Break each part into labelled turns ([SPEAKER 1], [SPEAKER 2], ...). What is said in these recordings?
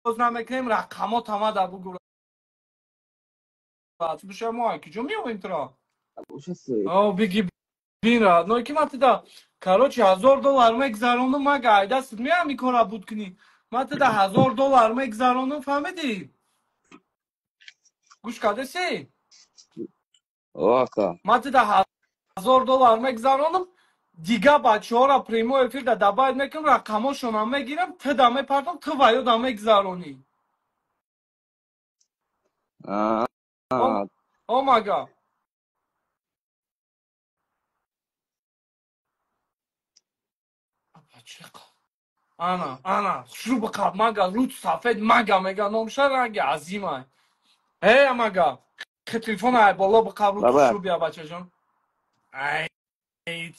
[SPEAKER 1] намекунем, рақамот ҳама да бугу. Буша мо киҷо меоем туро? О, биги бин родной, ки ман тида, короче, $1000 мегзаронам, мага айдастит меам ин кора буд кунӣ. Ман тида $1000 мегзаронам, фаҳмидӣ? Гӯш кардеси?
[SPEAKER 2] О, ака.
[SPEAKER 1] Ман тида $1000 мегзаронам, дига бачаҳоро прямой эфир да добавить мекунам, рақамошонам мегирам, тида мепартам, ту ваёда мегзаронӣ. О, мага. Ана, ана, хушрӯ биқаб, мага, рӯд сафед, мага мега, номша ранги азимай. Э, мага, телефон ай боло биқаб, рӯд хушрӯ бия, бачаҷон. Ай,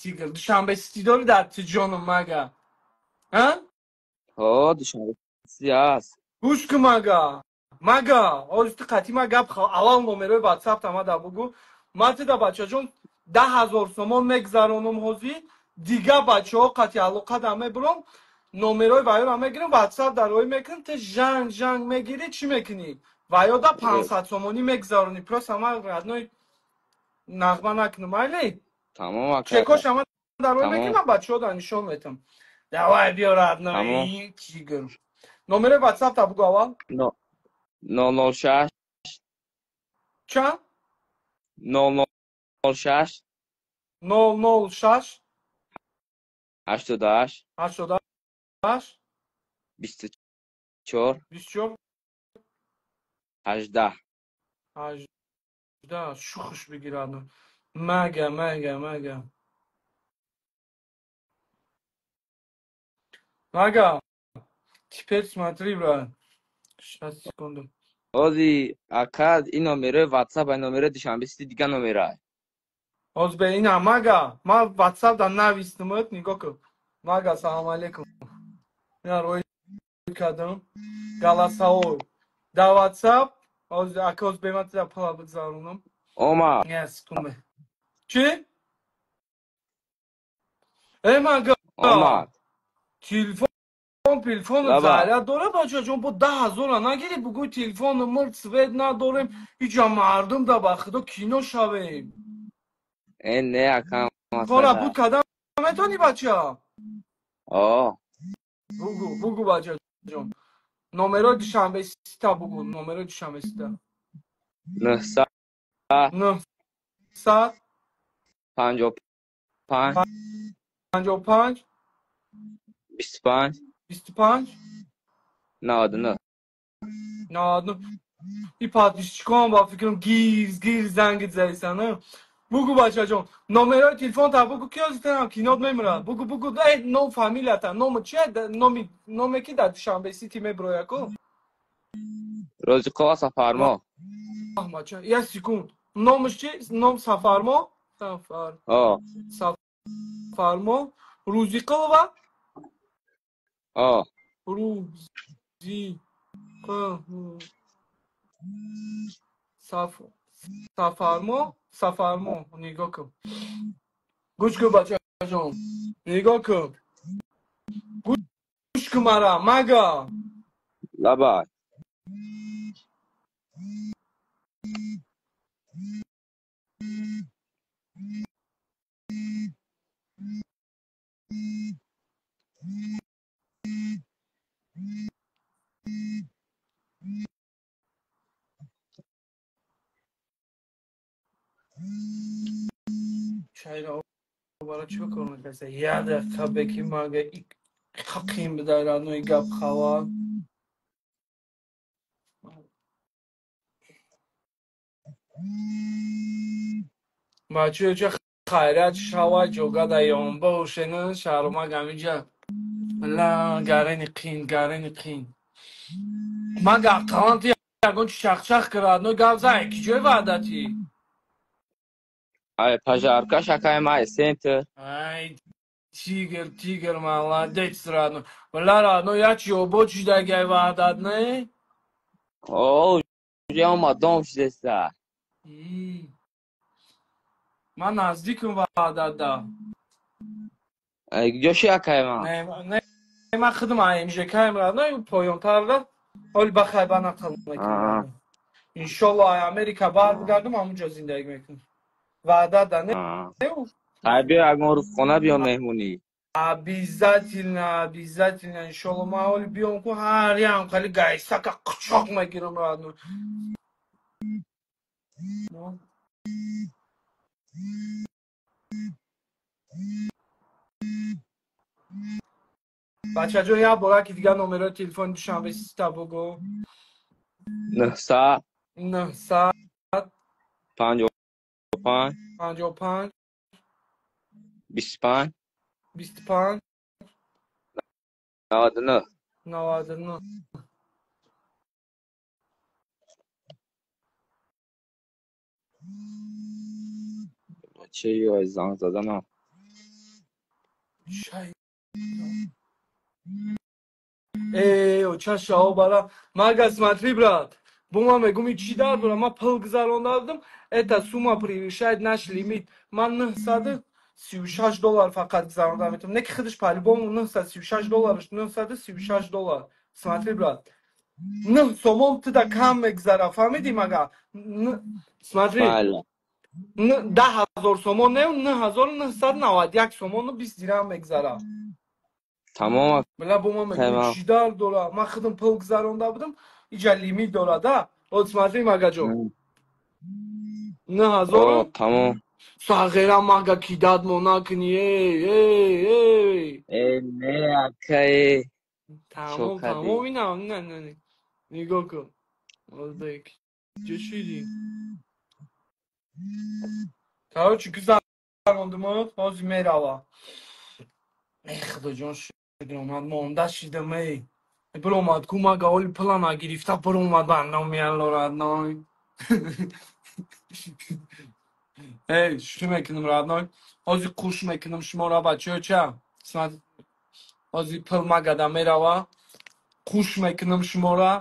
[SPEAKER 1] тигр, Душанбе Сити дори дар тиҷоном, мага. А?
[SPEAKER 2] Ҳо, Душанбе Сити аст.
[SPEAKER 1] Гӯш кун, мага. Мага, ҳозир ту қатъи ма гап, аввал номерои ватсап тама да бугу. Ман тида, бачаҷон, 10 000 сомон мегзаронам ҳозир, дига бачаҳо қатъи алоқа да мебурам, номерои ваёра мегирам, ватсап дар роӣ мекунам, ту жанг жанг мегирӣ, чӣ мекунӣ? Ваёда 500 сомонӣ мегзаронӣ. Просто ман родной нағма накунам, майли?
[SPEAKER 2] Тамом, ака.
[SPEAKER 1] Чекоша ман дар роӣ мекунам, бачаҳо да нишон метам. Давай, биё, родной, тигр. Номерои ватсап та бугу аввал.
[SPEAKER 2] 006.
[SPEAKER 1] Чанд?
[SPEAKER 2] 006.
[SPEAKER 1] 006.
[SPEAKER 2] 88.
[SPEAKER 1] 88.
[SPEAKER 2] 24.
[SPEAKER 1] 24.
[SPEAKER 2] 18.
[SPEAKER 1] 18. Шухш бигирад. Мага, мага, мага. Мага. Теперь смотри, брат. Сейчас, секунду.
[SPEAKER 2] Ози, ака, ин номерои WhatsApp, ай номерои Душанбе Сити дига номерай.
[SPEAKER 1] Ҳозир бе ина, мага, ман WhatsApp да навистамат, нигоҳ кун. Мага, салом алейкум. Ина рои кардам. Голосовой. Да WhatsApp, ҳозир ака, ҳозир бе ман тида пула бигзаронам.
[SPEAKER 2] Ома.
[SPEAKER 1] Я, секунду. Чӣ? Э, мага.
[SPEAKER 2] Омад.
[SPEAKER 1] Телефон телефон заряд дора, бачаҷон, бо 10 000-а нагирӣ, бугӯй телефону мурд, свет надорем, иҷа мардум да ба худо кино шавем.
[SPEAKER 2] Э, не, ака.
[SPEAKER 1] Кора буд кардам метавонӣ, бача?
[SPEAKER 2] О.
[SPEAKER 1] Бугу, бугу, бачаҷон. Номерои Душанбе Сита бугу, номерои Душанбе Сита.
[SPEAKER 2] 900.
[SPEAKER 1] 900.
[SPEAKER 2] 55.
[SPEAKER 1] 55.
[SPEAKER 2] 25.
[SPEAKER 1] 25.
[SPEAKER 2] 99.
[SPEAKER 1] 99. И подписчикон ба фикрам гирз гирз занги зайсана. Бугу, бачаҷон, номерои телефонта бугу, ки ҳозир кинот мемирад. Бугу, бугу, э, ном, фамилията, номи чи, номи, номе ки дар Душанбе Сити меброяку?
[SPEAKER 2] Розиқова Сафармо.
[SPEAKER 1] Бача, як секунд. Номаш чи? Ном Сафармо? Сафар.
[SPEAKER 2] О.
[SPEAKER 1] Сафармо. Рузиқова?
[SPEAKER 2] О.
[SPEAKER 1] Рузиқ. Сафармо, Сафармо, нигоҳ кун. Гӯш кун, бачаҷон. Нигоҳ кун. Гӯш кун мара, мага.
[SPEAKER 2] Лабай.
[SPEAKER 1] Чайра бара чӣ кор мекарда? Як дақиқа беки мага қин бидай, родной, гап хава. Бачаё, ча хайрат шава, ҷога да ёнба ошена шаҳромаг амиҷа. Ла гарени қин, гарени қин. Мага ақаллан ту ягон чи чахчах кар, родной, гап зай, ки ҷои ваъдатӣ?
[SPEAKER 2] Ай, пожарка шакай май центр.
[SPEAKER 1] Ай, тигр, тигр, молодец, родной. Бля, родной, я чи обод шидагай ваъдат, не?
[SPEAKER 2] О, уже омадом шидеста.
[SPEAKER 1] Ман наздикам ваъдат да.
[SPEAKER 2] Ай, ҷо ши акай ман?
[SPEAKER 1] Не, не, ман худам АМЖК-ем, родной, поёнтар да. Ҳоли бахайр ба нақл мекунам. Иншолло ай Америка бармегардам, ҳамунҷо зиндагӣ мекунам. Ваъда да не?
[SPEAKER 2] Ай биё ягон рӯз хона биё меҳмонӣ.
[SPEAKER 1] Обязательно, обязательно, иншолло. Ман ҳоли биём ку ҳар ям хали гайсака қучоқ мегирам родной. Бачаҷон, як бора ки дигар номерои телефони Душанбе Сита бугӯ.
[SPEAKER 2] 900
[SPEAKER 1] 900
[SPEAKER 2] 55
[SPEAKER 1] 55
[SPEAKER 2] 25
[SPEAKER 1] 25
[SPEAKER 2] 99
[SPEAKER 1] 99.
[SPEAKER 2] Чӣ ё занг заданам?
[SPEAKER 1] Шай. Эй, оча шао бара. Мага, смотри, брат. Бо ман мегум, чӣ дар дорам? Ман пул гузаронда будам. Эта сумма превышает наш лимит. Ман 936 доллар фақат гузаронда метавонам. Не ки худаш по-любому 936 доллараш, 936 доллар. Смотри, брат. 9 сомон туда кам мегузара, фаҳмидӣ мага? Смотри. 10 000 сомон не, 9991 сомону 20 дирам мегузара.
[SPEAKER 2] Тамом.
[SPEAKER 1] Била бо ман мегум, чӣ дар дора? Ман худам пул гузаронда будам. Иҷа лимит дора, да? Вот смотри, магаҷон. 9000.
[SPEAKER 2] Тамом.
[SPEAKER 1] Сағира мага кидат мо накунӣ, эй, эй, эй.
[SPEAKER 2] Э, не, акай.
[SPEAKER 1] Тамом, тамом, ина, не, не, не. Нигоҳ кун. Озбек. Чӣ шидӣ? Короче, гузарондум, ҳозир мерава. Эй, худоҷон, шукр, омад, монда шидам, эй. Биромад ку мага, оли пула нагирифта биромад ба номи Алло, родной. Эй, шӯхӣ мекунам, родной. Ҳозир қуш мекунам шуморо, бачаҳо, ча? Ҳозир пул магада мерава. Қуш мекунам шуморо.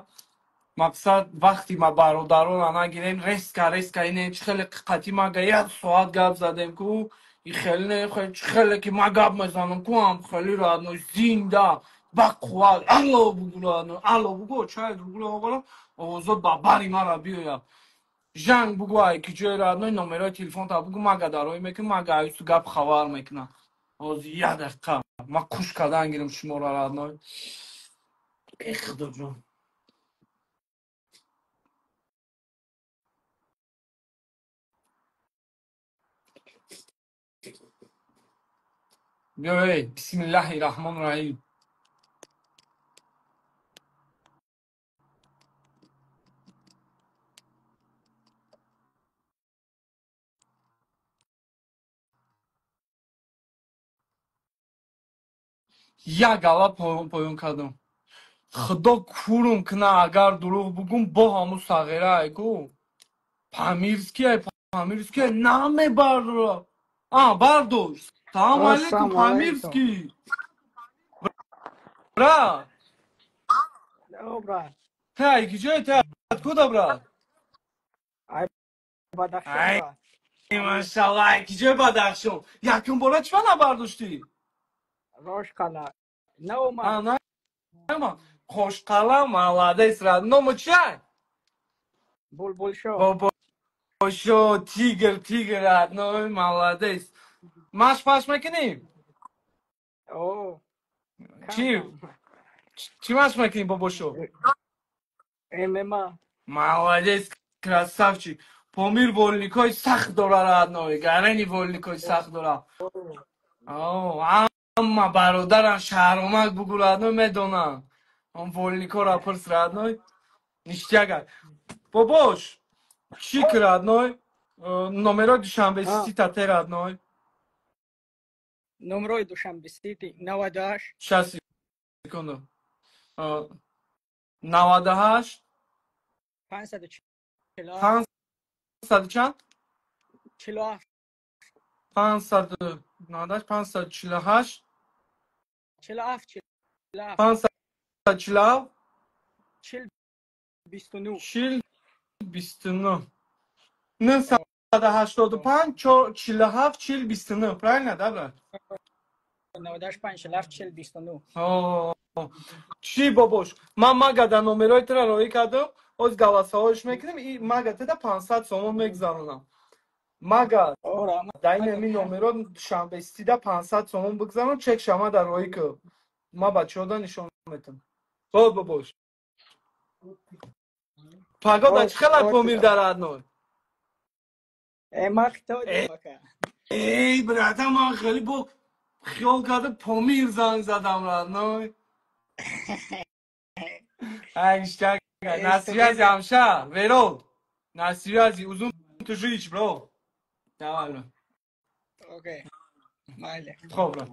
[SPEAKER 1] Мақсад вақти ма бародаронро нагирем, резко, резко ине чӣ хеле қати мага як соат гап задем ку, и хеле не, чӣ хеле ки ма гап мезанам ку, ҳам хеле родной зинда ба қувват. Алло бугу, родной, алло бугу, чай бугу, овара овозот ба бари мара биёяд. Жанг бугу, ай ки ҷои родной номерои телефонта бугу, мага дарои мекунам, мага аюсу гап хабар мекунам. Ҳозир як дақиқа ма қуш кардан гирам шуморо, родной. Эй, худоҷон. Биё, эй, бисмиллаҳи раҳмони раҳим. Як гала поён кардам. Худо курум куна, агар дурӯғ бугум, бо ҳамун сағира ай ку. Памирский ай, Памирский ай, намебардора. А, бардошт. Салом алейкум, Памирский. Брат.
[SPEAKER 3] Брат.
[SPEAKER 1] Ты ай киҷое, ты откуда, брат?
[SPEAKER 3] Ай Бадахшон.
[SPEAKER 1] Ай, машалло, ай киҷои Бадахшон? Якум бора чӣ набардоштӣ?
[SPEAKER 3] Рошқала. Наомад.
[SPEAKER 1] А, Қошқала, молодец, брат. Номо чай?
[SPEAKER 3] Булбулшо.
[SPEAKER 1] Булбулшо, тигр, тигр, родной, молодец. Маш паш мекунӣ?
[SPEAKER 3] О.
[SPEAKER 1] Чӣ? Чӣ маш мекунӣ, бобошо?
[SPEAKER 3] ММА.
[SPEAKER 1] Молодец, красавчик. Помир вольникои сахт дора, родной. Гарени вольникои сахт дора. О, ҳама бародарам шаҳромак бугу, родной, медонам. Он вольникора пурс, родной. Ништяк. Бобош, чӣ ки, родной? Номерои Душанбе Сити тате, родной.
[SPEAKER 3] Номерои Душанбе Сити 98.
[SPEAKER 1] Щас, секунду. 98
[SPEAKER 3] 547
[SPEAKER 1] 500 чанд?
[SPEAKER 3] 47
[SPEAKER 1] 598 548
[SPEAKER 3] 47 47
[SPEAKER 1] 547
[SPEAKER 3] 40 29
[SPEAKER 1] 40 29 985 47 40 29, правильно, да, брат?
[SPEAKER 3] 98 47 40 29.
[SPEAKER 1] О, Чӣ бобош? Ман мага да номерои тура роӣ кардам, ҳоз галасаҳош мекунем, и мага туда 500 сомон мегузаронам. Мага дар ин ҳамин номеро Душанбе Ситида 500 сомон бигузарон, чек шама дар роӣ кӯ. Ма бачаҳода нишон метам. Хоб бобош. Погода чӣ хелай Помир дар родной?
[SPEAKER 3] Ма хито ака.
[SPEAKER 1] Эй, брата, ман хеле бо хиёл кардам Помир занг задам родной. Ай, ништяк. На связи, Амша, Веро. На связи, узун тужич, бро. Давай, бро.
[SPEAKER 3] Окей. Майли.
[SPEAKER 1] Хоб, бро.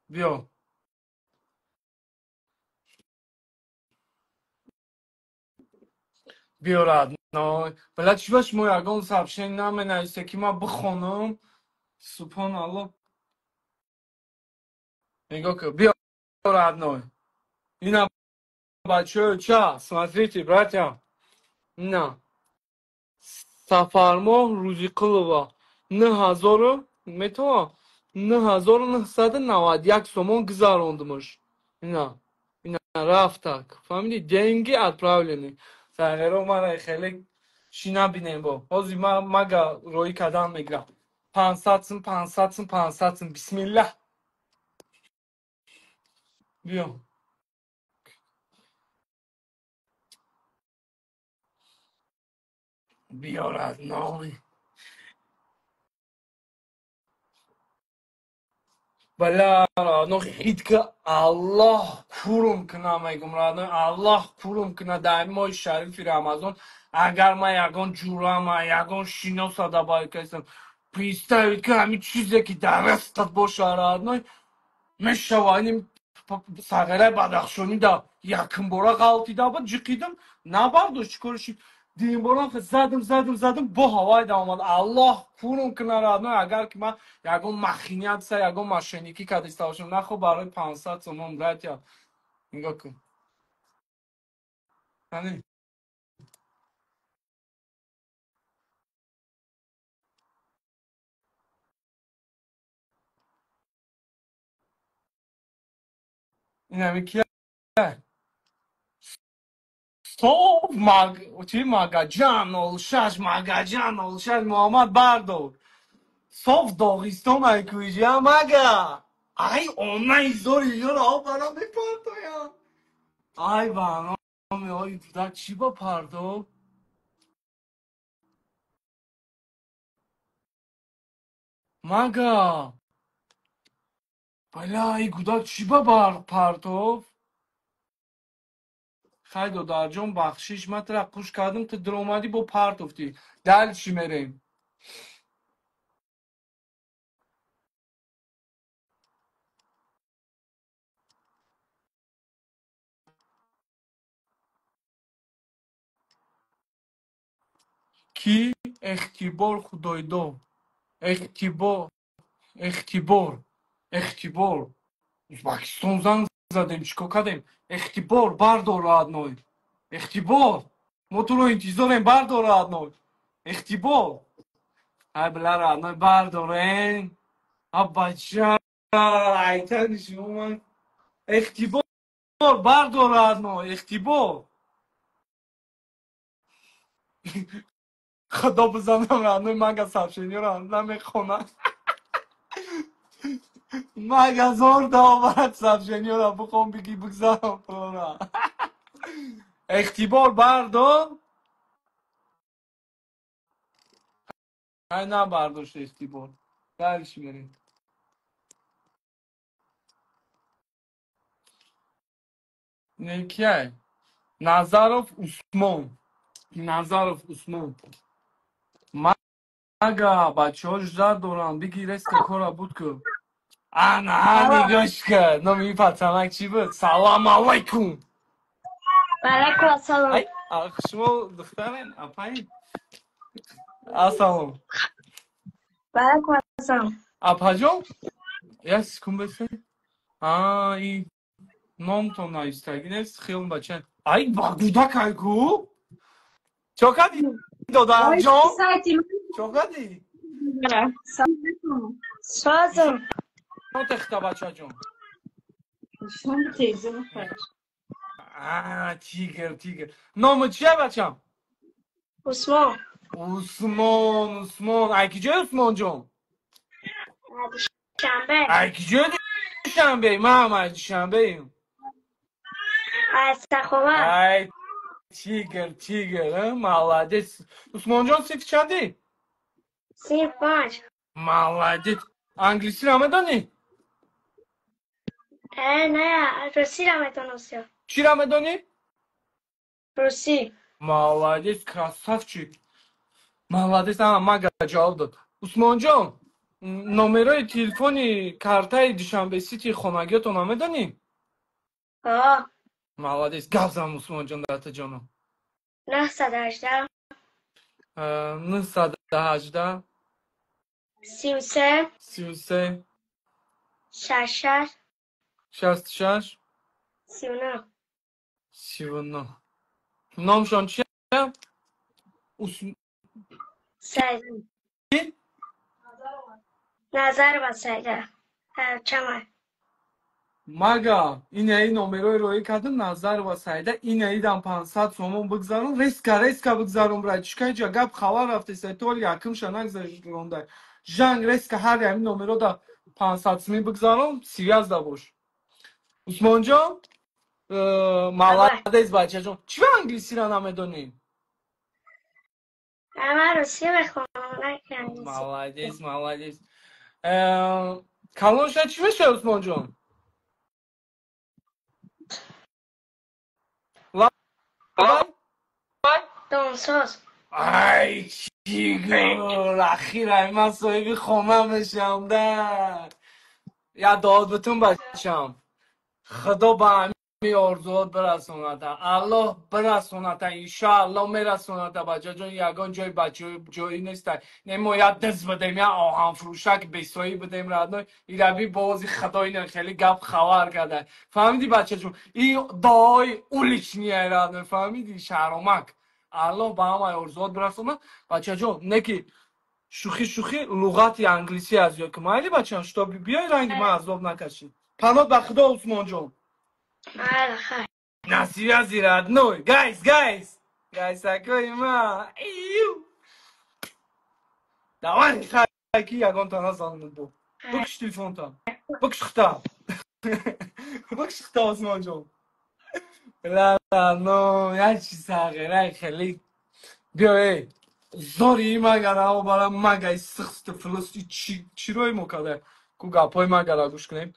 [SPEAKER 1] Биё. Биё, родной. Бля, чӣ ба шумо ягон сообщение наменависе, ки ман бихонам? Субҳоналлоҳ. Нигоҳ кун. Биё, родной. Ина бачаё, ча, смотрите, братья. Ина. Сафармоҳ Рӯзиқулова 9000 метавон 9991 сомон гузарондумаш. Ина. Ина рафтак. Фаҳмидӣ? Деньги отправлены. Сағиро мара хеле чӣ набинем бо. Ҳозир ма мага роӣ кардан мегирам. 500 сум, 500 сум, 500 сум. Бисмиллаҳ. Биё. Биё, родной. Бля, родной, хит ка Аллоҳ курум куна мегум, родной, Аллоҳ курум куна дар моҳи шарифи Рамазон, агар ман ягон ҷурама, ягон шиноса дабайкасам, представить ка ҳамин чизе ки дар дастат боша, родной, мешава ин сағираи Бадахшонӣ да якумбора ғалтида буд, ҷиқидам, набардошт, чӣ кор шид? Дуюмбора задам, задам, задам, бо ҳавай омад. Аллоҳ курум куна, родной, агар ки ман ягон махинятса, ягон мошенникӣ кардиста бошам, нахо барои 500 сомон, братья. Нигоҳ кун. Ани. Инами кия? Соф маг, чӣ Магаҷан 06, Магаҷан 06 Муҳаммад бардор. Соф Доғистон айкуиҷа мага. Ай онаи зори ёро обара мепартоям. Ай барноме, ой кӯдак чӣ ба пардо? Мага. Бля, ай кӯдак чӣ ба партов? Хай додарҷон, бахшиш, ман тура қуш кардам, ту дуромадӣ бо партофтӣ. Дальше мерем. Ки эҳтибор худойдо. Эҳтибор, эҳтибор, эҳтибор. Узбакистон занг задем, чӣ кор кардем? Эҳтибор, бардор, родной. Эҳтибор. Мо туро интизорем, бардор, родной. Эҳтибор. Ай бля, родной, бардорен. А бача, айтани шумо ман. Эҳтибор, бардор, родной, эҳтибор. Худо бизанам, родной, мага сообщениёро намехонам. Мага зор давад сообщениёро бихон, бигӣ бигзарам пулора. Эҳтибор бардор. Ай набардошт эҳтибор. Дальше мерем. Некияй? Назаров Усмон. Назаров Усмон. Мага бачаҳо ждар доранд, бигӣ резко кора буд ку. Ана, нигоҳ кар. Номи ин пацанак чӣ буд? Салам алайкум.
[SPEAKER 4] Валайкум ассалом.
[SPEAKER 1] Ай, шумо духтарен, апаин? Ассалом.
[SPEAKER 4] Валайкум ассалом.
[SPEAKER 1] Апаҷон? Як секунд бесе. А, ин номтон навистагӣ нест, хелм бача. Ай, ба кӯдак ай ку? Чо кардӣ, додарҷон? Чо кардӣ?
[SPEAKER 4] Созм.
[SPEAKER 1] техта бачаҷон. Тигр, тигр. Номи чия бачам?
[SPEAKER 4] Усмон.
[SPEAKER 1] Усмон, Усмон. Ай киҷои Усмонҷон?
[SPEAKER 4] Душанбе.
[SPEAKER 1] Ай киҷои Душанбе? Ман ай Душанбеем.
[SPEAKER 4] Ай Саховат.
[SPEAKER 1] Ай тигр, тигр, молодец. Усмонҷон синфи чандӣ?
[SPEAKER 4] Синф 5.
[SPEAKER 1] Молодец. Англисиро медонӣ?
[SPEAKER 4] Не, русиро медонам.
[SPEAKER 1] Чиро медонӣ?
[SPEAKER 4] Русӣ.
[SPEAKER 1] Молодец, красавчик. Молодец, ама мага ҷавоб дод. Усмонҷон, номерои телефони картаи Душанбе Сити хонагиётон намедонӣ?
[SPEAKER 4] Ҳо.
[SPEAKER 1] Молодец, гап зан Усмонҷон датаҷоном.
[SPEAKER 4] 918.
[SPEAKER 1] 918.
[SPEAKER 4] 33.
[SPEAKER 1] 33.
[SPEAKER 4] 66.
[SPEAKER 1] 66.
[SPEAKER 4] 39.
[SPEAKER 1] 39. Номшон чия?
[SPEAKER 4] Сайда. Назарова Сайда. Чама.
[SPEAKER 1] Мага, инаи номерои роӣ кардам Назарова Сайда, инаидам 500 сомон бигзарон, резка резка бигзарон брат. Чикай ҷа гап хабар рафтеса, то якимша нагзаронда. Жанг резка ҳар ҳамин номеро да 500 сомон бигзарон, связь да бош. Усмонҷон, молодец бачаҷон. Чӣ англисиро намедонӣ?
[SPEAKER 4] Ман русӣ мехонам, на англисӣ.
[SPEAKER 1] Молодец, молодец. Калон шуда чӣ мешавӣ Усмонҷон?
[SPEAKER 4] Донсоз.
[SPEAKER 1] Ай чигор, ахир ман соҳиби хона мешавам да. Я дод бутун бачам. Худо ба ҳамин орзуот бирасонада. Аллоҳ бирасонада, иншоаллоҳ мерасонада бачаҷон. Ягон ҷой ҷоӣ неста. Не мо я дыз будем, я оҳанфурӯшак бесоӣ будем родной. Ираби бози худо ина хеле гап хабар карда. Фаҳмидӣ бачаҷон? И дуои уличния родной, фаҳмидӣ? Шаҳромак. Аллоҳ ба ҳамаи орзуот бирасонад. Бачаҷон, не ки шӯхӣ шӯхӣ луғати англисӣ аз ёд кун. Майли бачам, што биёй ранги ман азоб накашӣ. Паноҳ ба худо Усмонҷон. На связи, родной. Guys, guys. Guys, такой ма. Давай, хайки, ягон тана зануду. Бикш телефонта. Бикш хта. Бикш хта, Усмонҷон. Ла, но, я чи сағирай хеле. Биё, эй. Зори магара, обара магай сихст флус чи чирои мо када. Ку гапои магара гӯш кунем.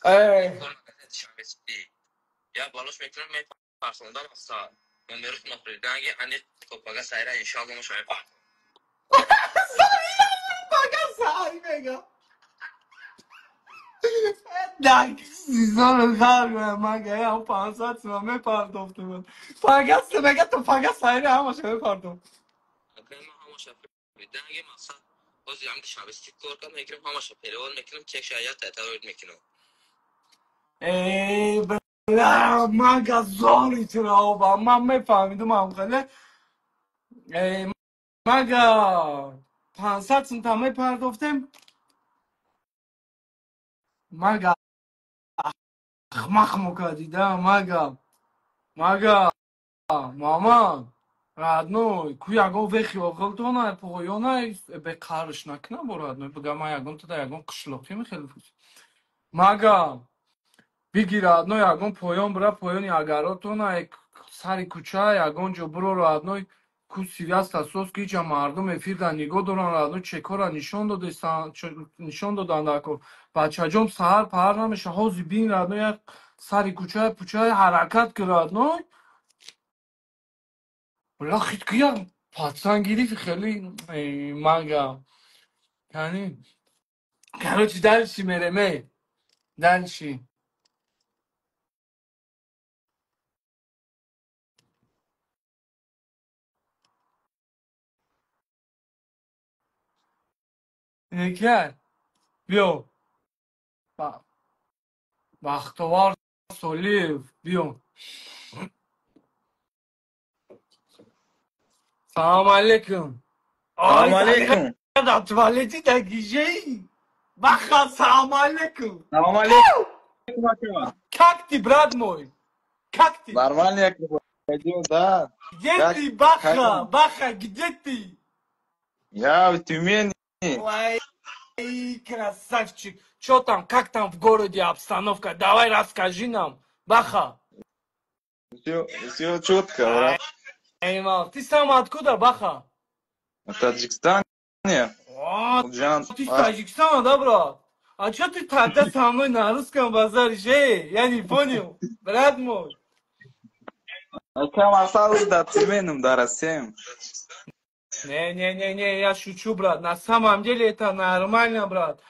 [SPEAKER 1] Эй.
[SPEAKER 2] Я балош мекунам, мепарсондам аста. Номерот нохӯриданги ани пага сайра иншоалло мо шоем.
[SPEAKER 1] Зори пага сай мега. Так, зор хар мага я 500 сом мепардохтам. Пага мега то пага сайра ҳамаша мепардохт.
[SPEAKER 2] Ма ҳамаша фириданги мақсад ҳозир ҳам душанбе сити кор кардам, мекунам ҳамаша перевод мекунам, чек шаят таъид мекунам.
[SPEAKER 1] Эй, бля, мага зори туро, ман мефаҳмидум ҳам хеле. Эй, мага 500 сум та мепардохтем. Мага ахмақ мукардӣ да, мага. Мага, мама, родной, ку ягон вехи оғилтона, поёна, беқарш накунам бо родной, бигам ман ягон тада ягон қишлоқӣ мехеле. Мага, бигир родной, ягон поён бира, поёни агаротона, сари кӯча, ягон ҷо биро родной, ку связь тасос ки ҷа мардум эфирда нигоҳ доранд родной, чекора нишон додесан, нишон доданд акор. Бачаҷон саҳар паҳар намеша, ҳозир бин родной, як сари кӯча пӯча ҳаракат ки родной. Бля, хит ки як пацан гирифт хеле мага. Яъни короче, дальше мерем, эй. Дальше. Некар. Биё. Бахтовар Солиев, биё. Салом алейкум.
[SPEAKER 5] Салом алейкум.
[SPEAKER 1] Дар туалети дагижаи. Баха, салом алейкум.
[SPEAKER 5] Салом алейкум, ака.
[SPEAKER 1] Как ты, брат мой? Как ты?
[SPEAKER 5] Нормально, пойдем, да.
[SPEAKER 1] Где
[SPEAKER 5] Как-
[SPEAKER 1] ты, Баха?
[SPEAKER 5] Как?
[SPEAKER 1] Баха, где ты?
[SPEAKER 5] Я в Тюмени.
[SPEAKER 1] Ой, красавчик. Чё там, как там в городе обстановка? Давай расскажи нам, Баха.
[SPEAKER 5] Все, все четко, брат.
[SPEAKER 1] Эй, мал, ты сам откуда, Баха?
[SPEAKER 5] В Таджикистане.
[SPEAKER 1] О,
[SPEAKER 5] Худжанд.
[SPEAKER 1] ты из Таджикистана, да, брат? А чё ты тогда со мной на русском базаришь? Эй, я не понял, брат мой.
[SPEAKER 5] Ака, осталось до Тюменем, да, Россия.
[SPEAKER 1] Не-не-не-не, я шучу, брат. На самом деле это нормально, брат.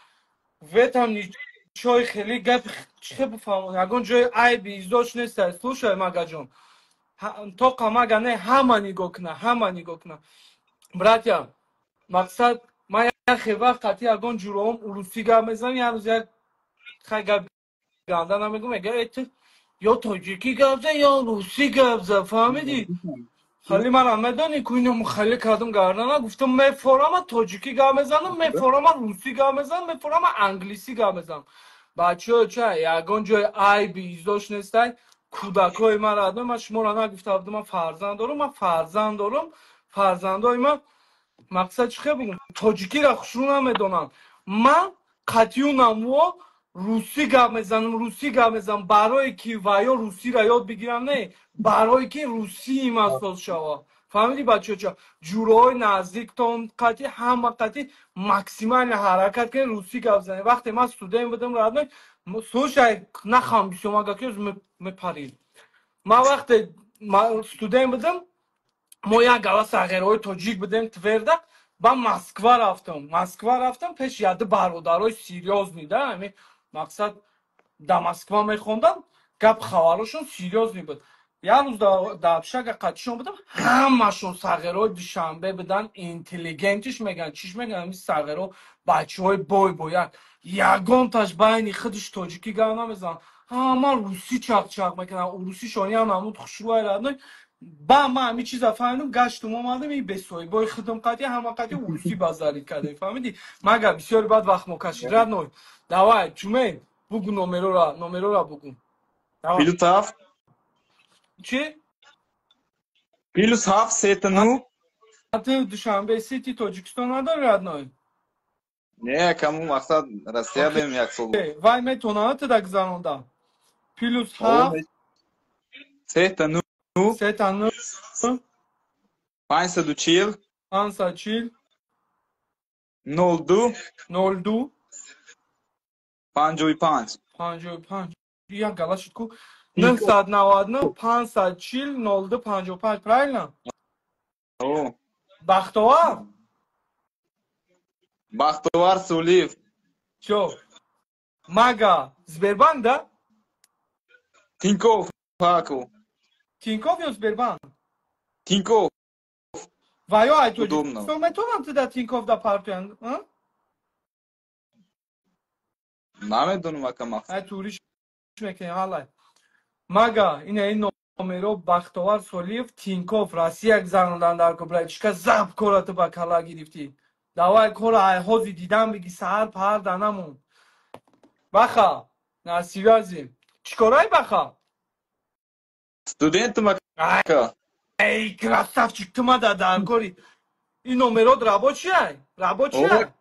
[SPEAKER 1] В этом ничего хели гап чӣ бифаҳмон, ягон ҷои айби издош нест. Слушай, Магаҷон, тоқа мага не, ҳама нигоҳ куна, ҳама нигоҳ куна. Братья, мақсад, ман яхе вақт қати ягон ҷуроом урусӣ гап мезанам, як рӯз як хай гап ганда намегӯм, мега, э, ту ё тоҷикӣ гап за, ё русӣ гап за, фаҳмидӣ? Хали манам медонӣ ку ино хали кардам гардана, гуфтам, мефорама тоҷикӣ гап мезанам, мефорама русӣ гап мезанам, мефорама англисӣ гап мезанам. Бачаҳо, ча ягон ҷои айби издош нестай. Кӯдакҳои ман радно, ман шуморо нагуфта будам, ман фарзанд дорам, ман фарзанд дорам. Фарзандои ман, мақсад, чӣ хел бигӯм, тоҷикиро хушрӯ намедонанд. Ман қатъиюнам во русӣ гап мезанам, русӣ гап мезанам, барое ки ва ё русиро ёд бигирам, не, барое ки русии ман соз шава. Фаҳмидӣ, бачаҳо? Ҷуроҳои наздиктон қатъи ҳама қатъи максимально ҳаракат кунед, русӣ гап занед. Вақте ман студент будам, родной, слушай, нахам бисёр мага ки мепарид. Ман вақте студент будам, мо як гала сағирҳои тоҷик будем Тверда, ба Москва рафтам. Москва рафтам пеши яду бародарои серьёзный, да, ами мақсад, да Москва мехондам, гап хабарошон серьёзный буд. Як рӯз дар общага қатишон будам, ҳамашон сағирҳои Душанбе будан, интеллигентиш меган, чиш меган, ами сағирҳо, бачаҳои бой бояк, ягонташ байни худаш тоҷикӣ гап намезананд, ҳама русӣ чақ-чақ мекунанд, урусишон намуд хушрӯай, родной. Ба ман ҳами чиза фаҳмидам, гаштум омадам, и бесоҳибои худам қатъи ҳама қатъи урусӣ базарӣ кардем, фаҳмидӣ? Мага бисёри баъд вақт мо кашид, родной. Давай, Чумен, бугу номерора, номерора бугу. Давай.
[SPEAKER 5] +7.
[SPEAKER 1] Чӣ?
[SPEAKER 5] +7 сета ну.
[SPEAKER 1] Ту Душанбе Сити Тоҷикистон надори, родной?
[SPEAKER 5] Не, кому мақсад, Россия бем як сол.
[SPEAKER 1] Вай метонад туда гузаронда. +7.
[SPEAKER 5] Сета ну.
[SPEAKER 1] Сета ну.
[SPEAKER 5] 540.
[SPEAKER 1] 540.
[SPEAKER 5] 02.
[SPEAKER 1] 02.
[SPEAKER 5] 55.
[SPEAKER 1] 55. Як гала шуд ку. 999 540 02 55, правильно?
[SPEAKER 5] О.
[SPEAKER 1] Бахтовар?
[SPEAKER 5] Бахтовар Сулиев.
[SPEAKER 1] Чё? Мага, Сбербанк, да?
[SPEAKER 5] Тинькофф, Паку.
[SPEAKER 1] Тинькофф ё Сбербанк?
[SPEAKER 5] Тинькофф.
[SPEAKER 1] Ва ё ай
[SPEAKER 5] Удобно.
[SPEAKER 1] Тоҷикистон метавонам туда Тинькофф да партоян? А?
[SPEAKER 5] Намедонам, ака, мақсад.
[SPEAKER 1] Ай туриш мекунем, ҳалай. Мага, ина ин номеро, Бахтовар Солиев, Тинькофф, Россия гузарондан дар ко, братишка, заб кора ту ба кала гирифтӣ. Давай кора ай ҳози дидан биги, саҳар паҳар данамон. Баха, на связи. Чӣ корай, Баха?
[SPEAKER 5] Студентам, ака.
[SPEAKER 1] Эй, красавчик, ту мада дар кори. Ин номерот рабочий ай? Рабочий ай?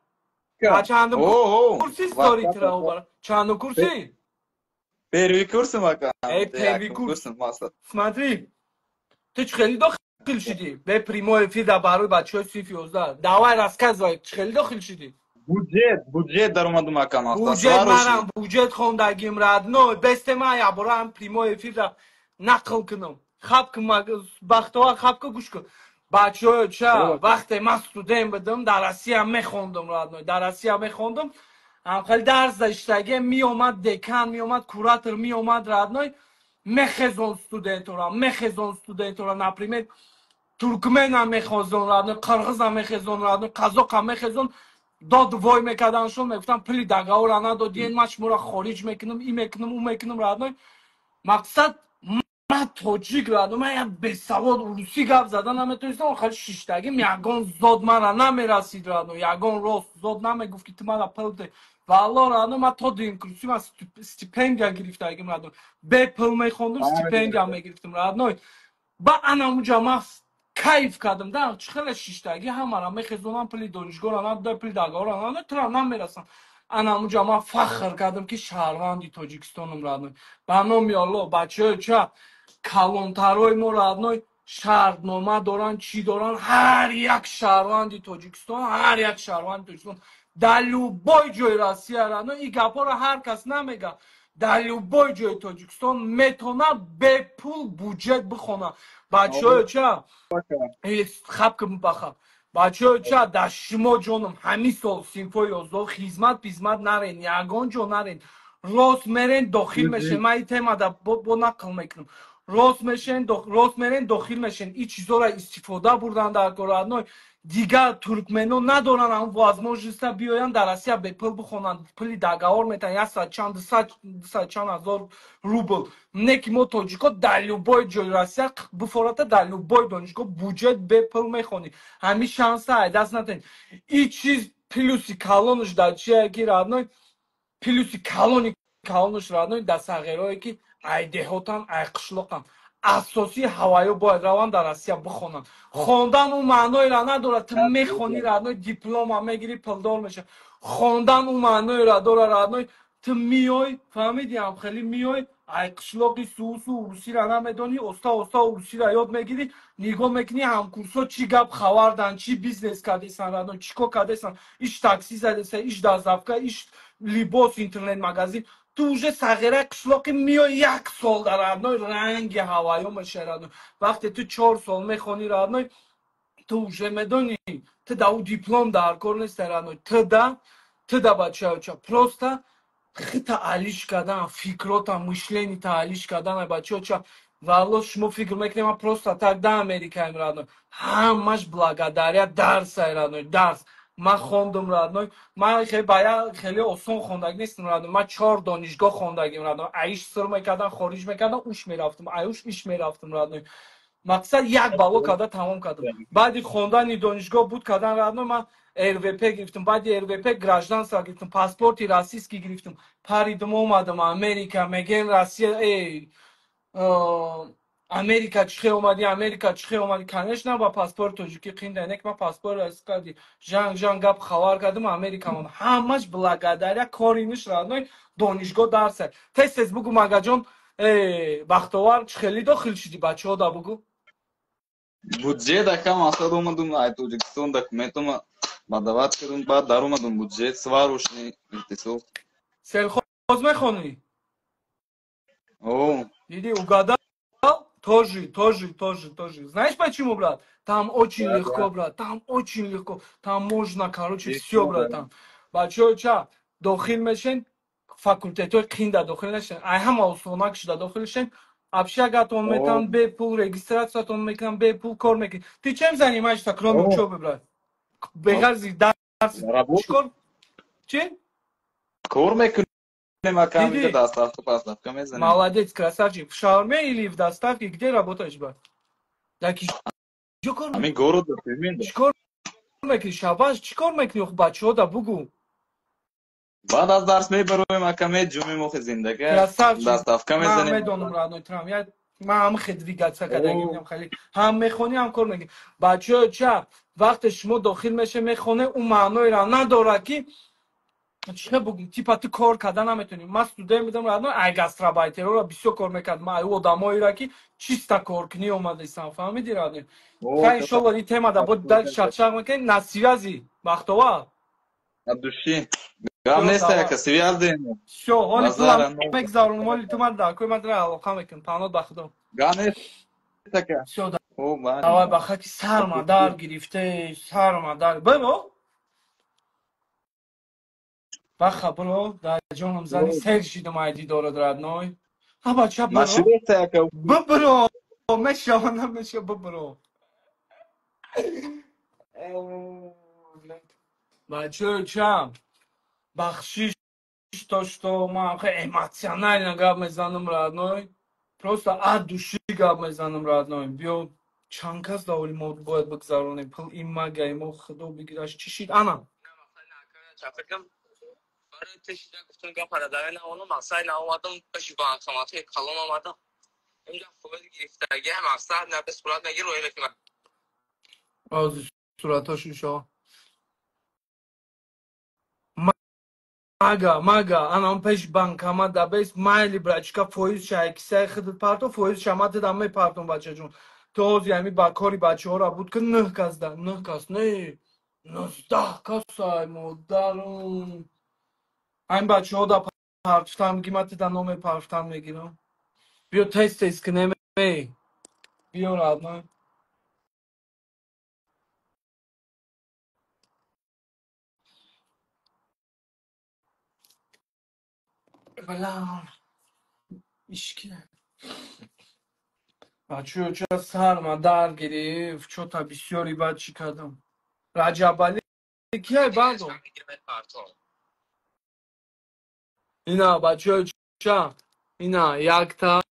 [SPEAKER 1] А чандум
[SPEAKER 5] О, о.
[SPEAKER 1] курси стори тра обара? Чандум курси?
[SPEAKER 5] Первый курсом, ака.
[SPEAKER 1] Эй, первый курс.
[SPEAKER 5] Курсом, мақсад.
[SPEAKER 1] Смотри, ту чӣ хеле дохил шудӣ? Бе прямой эфир да барои бачаҳои синфи 11. Давай рассказывай, чӣ хеле дохил шудӣ?
[SPEAKER 5] Буҷет, буҷет даромадум, ака, мақсад.
[SPEAKER 1] Буҷет
[SPEAKER 5] Сваруши.
[SPEAKER 1] Манам буҷет хондагим, родной. Бесте ман ябора ҳам прямой эфир да нақл кунам. Хаб кун, Бахтовар, хаб кун, гӯш кун. Бачаҳо, ча, вақте ман студент будам, дар Россия мехондам, родной, дар Россия мехондам. Ҳам хеле дарс даштаге меомад декан, меомад куратор, меомад, родной, мехезон студентора, мехезон студентора, например, туркмена мехозон, родной, қирғиза мехезон, родной, қазоқа мехезон, дод вой мекарданшон, мегуфтам, пули договора надодиен, ман шуморо хориҷ мекунам, и мекунам, ӯ мекунам, родной. Мақсад, ман тоҷик, родной, ман як бесавод, урусӣ гап зада наметонистам, хеле шиштагим, ягон зод мара намерасид, родной, ягон рост зод намегуфт, ки ту мара пул де. Валло родной, ман то дуюм курси ман стипендия гирифтагим родной. Бепул мехондум, стипендия мегирифтам родной. Ба анамуҷа ман кайф кардам да, чӣ хеле шиштагӣ ҳамара мехезонам, пули донишгоҳро надода, пули договорро надода, тура намерасам. Анамуҷа ман фахр кардам, ки шаҳрванди Тоҷикистонам родной. Ба номи Аллоҳ, бачаҳои ча, калонтарои мо родной шартнома доранд, чӣ доранд, ҳар як шаҳрванди Тоҷикистон, ҳар як шаҳрванди Тоҷикистон дар любой ҷои Россия родной, ин гапҳоро ҳар кас намега, дар любой ҷои Тоҷикистон метавона бепул буҷет бихона. Бачаҳои ча, хаб ки баха, бачаҳои ча, дар шумо ҷоном, ҳамин сол синфҳои 11 хизмат пизмат нарен, ягон ҷо нарен, рост мерен, дохил мешен. Ман ин темада бо нақл мекунам. Рост мешен, рост мерен, дохил мешен. Ин чизоро истифода бурдан дар кор родной. Дигар туркмено надоранд ҳам возможность а биёянд дар Россия бепул бихонанд, пули договор метаҳанд, яксад чанд, дусад чанд ҳазор рубл. Не ки мо тоҷико дар любой ҷои Россия бифората, дар любой донишгоҳ буҷет бепул мехонӣ. Ҳамин шанса ай даст натен. Ин чиз плюси калонаш дар чие ки родной, плюси калони калонаш родной дар сағирое ки ай деҳотан, ай қишлоқан, асосии ҳавайё бояд раванд дар Россия бихонанд. Хондан ӯ маъноеро надорад, ту мехонӣ родной, диплома мегирӣ, пулдор меша. Хондан ӯ маъноеро дорад родной, ту миёй, фаҳмидӣ, ҳамхелӣ миёй, ай қишлоқи суусу урусиро намедонӣ, оста оста урусиро ёд мегирӣ, нигоҳ мекунӣ ҳамкурсо чӣ гап хабардан, чӣ бизнес кардесан родной, чӣ кор кардесан, иш такси задеса, иш доставка, иш либос, интернет магазин. Ту уже сағираи қишлоқи миёй, як сол дар родной ранги ҳавайё мешавӣ родной. Вақте ту 4 сол мехонӣ родной, ту уже медонӣ, ту да ӯ диплом дар кор нестай родной, ту да бачаоча просто хита алиш кардан, фикрота, мышление та алиш кардан. Бачаоча, валло, шумо фикр мекунед ман просто так да Америкаем родной, ҳамаш благодаря дарсай родной. Дарс ман хондум родной, ман бая хеле осон хондаг нестам родной. Ман чор донишгоҳ хондагим родной. Аиш сир мекардам, хориҷ мекардам, уш мерафтам, аюш иш мерафтам родной. Мақсад як бало карда тамом кардам. Баъди хондани донишгоҳ буд кардан родной, ман РВП гирифтам, баъди РВП гражданство гирифтам, паспорти российский гирифтам, паридам, омадам Америка. Мегем Россия, Америка чӣ хел омадӣ, Америка чӣ хел омадӣ? Конечно, ба паспорти тоҷикӣ қинда нек, ман паспорт кардӣ, жанг жанг гап хабар кардам, Америка омадам. Ҳамаш благодаря кориниш родной донишгоҳ дарса. Тез тез бугу, магаҷон Бахтовар, чӣ хеле дохил шудӣ, бачаҳо да бугу.
[SPEAKER 5] Буҷет ака, мақсад омадум ай Тоҷикистон, документома подавать кардум, баъд даромадум буҷет, сварочный ихтисос.
[SPEAKER 1] Сельхоз мехонӣ?
[SPEAKER 5] О.
[SPEAKER 1] Диди, угадал? Тоже, тоже, тоже, тоже. Знаешь почему, брат? Там очень легко, брат. Там очень легко. Там можно, короче, все, брат. Бачаҳо ча, дохил мешен, факултетҳои қинда дохил нашен. Ай ҳама осонак шуда дохил шен. Общагатон метан, бепул регистрациятон мекунан, бепул кор мекунӣ. Ты чем занимаешься, кроме учебы, брат? Беғарзи дарс. Чикор? Чи?
[SPEAKER 5] Кор мекунем ака, доставка, поставка мезанем.
[SPEAKER 1] Молодец, красавчик. В шаурме или в доставке? Где работаешь, брат? Даки чӣ кор?
[SPEAKER 5] Ҳамин город.
[SPEAKER 1] Чӣ кор мекунӣ? Шабаш, чӣ кор мекунӣ? Бачаҳо да бугу.
[SPEAKER 5] Баъд аз дарс мебароем ака, меҷумем, охи зиндага.
[SPEAKER 1] Красавчик.
[SPEAKER 5] Доставка мезанем.
[SPEAKER 1] Ман медонам, родной, трам. Я ман ҳам хел двигаться кардагим, хеле ҳам мехонӣ, ҳам кор мекунӣ. Бачаҳо ча, вақте шумо дохил меше, мехоне, ӯ маъноеро надорад ки чӣ бугум, типа ту кор карда наметонӣ. Ман студент будам родной, ай гастробайтероро бисёр кор мекардам, ай одамоеро ки чиста коркунӣ омадастам, фаҳмидӣ, родной? Хай, иншолло, ин тема да бо дальше шақшақ мекунем. На связи, Бахтовар.
[SPEAKER 5] От души. Гап нест ака, связь дем.
[SPEAKER 1] Всё, ҳоли пулам мегзаронам, ҳоли ту ман дар кӯи ман дара алоқа мекунам. Паҳнод ба Худо.
[SPEAKER 5] Гап нест ака.
[SPEAKER 1] Всё, давай, ба хаки сарма дар гирифте, сарма дар. Бро. Баха, бро, дар ҷоном зани сер шидам ай дидорат, родной. Ҳа, бача, бро. Бибро, мешава, намеша, бибро. Бачаё чам, бахшиш, то что ман хеле эмоционально гап мезанам родной, просто от души гап мезанам родной. Биё, чанд кас даволи мо бояд бигзаронем пул, ин мага мо, худо бигираш, чӣ шид ана.
[SPEAKER 2] Барои пешида гуфтам гапара даве наонам, мақсад наомадам, пеши банкоматҳои калон омадам. Инҷа фоиз гирифтагӣ, мақсад на бе сурат мегир, рӯй мекунам.
[SPEAKER 1] Ҳозир суратҳошон шо. Мага, мага, ана он пеш банкомат да бес, майли брачка фоизша ай кисаи худат парто, фоизша ма дидам мепартом бачаҷон. То ҳозир ҳами ба кори бачаҳоро буд ки нӯҳ кас да, нӯҳ кас не, 19 кас ай модарум. Ҳамин бачаҳо да партфтам, ки ма тида номер партфтам мегирам. Биё тез тез кунем, эй. Биё родной. Бля, ишки. Бачаҳо ча сарма дар гирифт, чота бисёри бад чӣ кардам. Раҷабалӣ кияй бардо? Ина бачаҳо ча, ина якта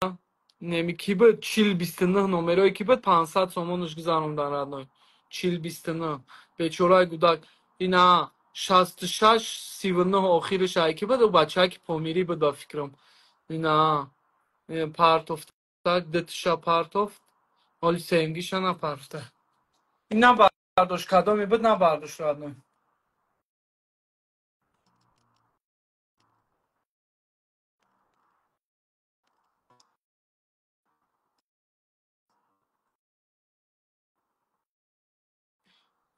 [SPEAKER 1] неми ки буд 4029 номерое ки буд 500 сомонаш гузарондан родной. 4029 бечораи гудак. Ина 6639 охириш ай ки буд, ӯ бачае ки помирӣ буд ба фикрам. Ина партофтак, дутиша партофт, ҳоли сеюмгиша напарфта. Ин набардошт, кадоме буд набардошт родной.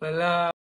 [SPEAKER 1] Бля.